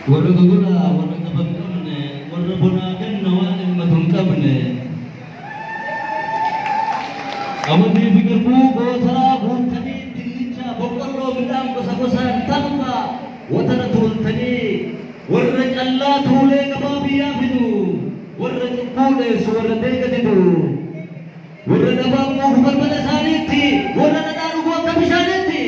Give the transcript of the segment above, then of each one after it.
Warra dodolaa, warra qaba hin qabne, warra bonaa ganna waan himmatu hin qabne. Qamadii fi garbuu gootaraa guuttanii dinnicha boqqolloo midhaan gosa gosaan talbaa watara tuultanii warra callaa tuulee gabaa biyyaa fidu warra cubbuu dheessu warra deega didu warra dhabaa quufu balbala isaaniitti warra dhadhaa dhugu akka bishaaniitti.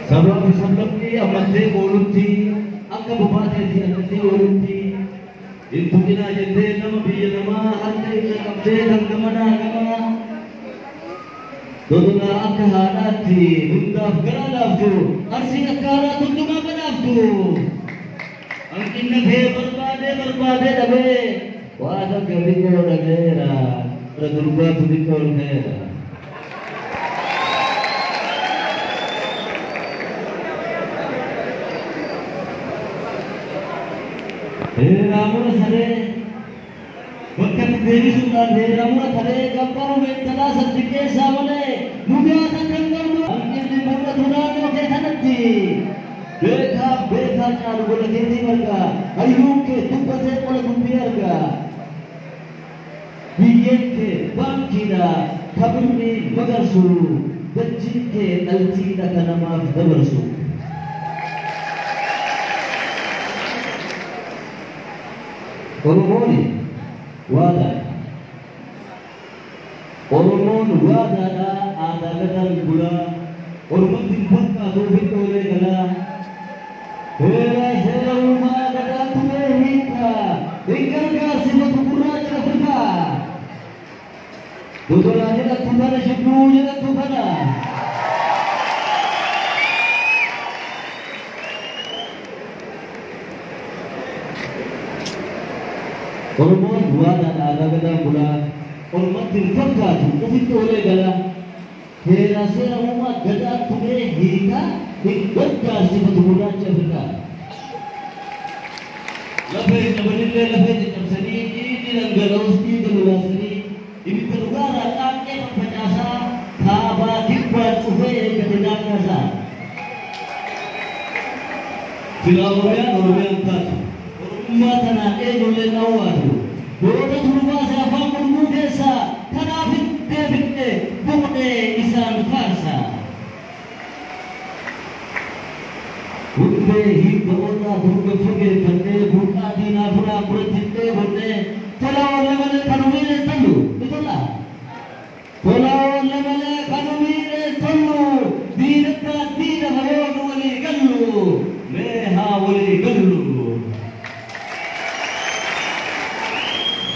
Sabaa fi sablammii ammattee oolutti akka bobaateetti ammattee oolutti hin tuqinaa jettee nama biyya namaa harka irra qabdee kan gamanaa gamaa dodolaa akka haadhaatti hundaaf garaa laaftu Arsii akka haadhaatti hundumaa badhaaftu. Hanqinna kee barbaadee barbaadee dhabee waa takka xiqqoo dhageera warra durbaatu xiqqoo ol ka'eera. Heeraa mura saree bakka itti deebisuudhaan heeraa mura taree gabbaruu intalaa saddiqeessaa malee mugaa takka hin qabnu. Hanqinni mul'atu naannoo kee kanatti beekaa beekaa caalu gola keetii marga hayyuun kee dubbatee qola dubbii arga. Biyyeen kee baankiidha kabirni magarsu dachiin kee dhaltiidha kan namaaf dabarsu. Oromoon waadaadha. Oromoon waadaadha aadaa gadaan bulaa. Oromatti hin fakkaatu ofitti oolee galaa. Heera seera uumaa gadaa tumee hiika. Hin gargaarsifatu gurraacha Afrikaa. Dodolaa jedhattu kana shibbuu jedhattu kana. Oromoon waadaadha aadaa gadaan bulaa. Ormatti hin fakkaatu ofitti oolee galaa. Heera seera uumaa gadaa tumee hiika hin gargaarsifatu gurraacha Afrikaa. Lafee qabanillee lafee caccabsanii dhiigni dhangala'us dhiiga lolaasanii ibidda dhugaarraa qaanqee faffacaasaa kaabaa kibbaan cufee eeggate daangaasaa. Silaa Oromiyaan Oromiyaan taatu. Oromummaa tanaan eenyullee dhawwaatu. Goota turbaase afaan gurguu keessaa kanaaf hin deebifne buqnee isaan faarsa. Hundee hidda odaa durga fageeffannee burqaa diinaa furaa biratti dheebonnee tola oolle malee kan miidhee tollu ni tola. Tola oolle malee kan miidhee tollu diinagdaa diina fayoonu walii gallu mee haa walii gallu.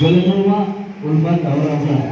Galatoomaa ulfaadha horaa bulaa.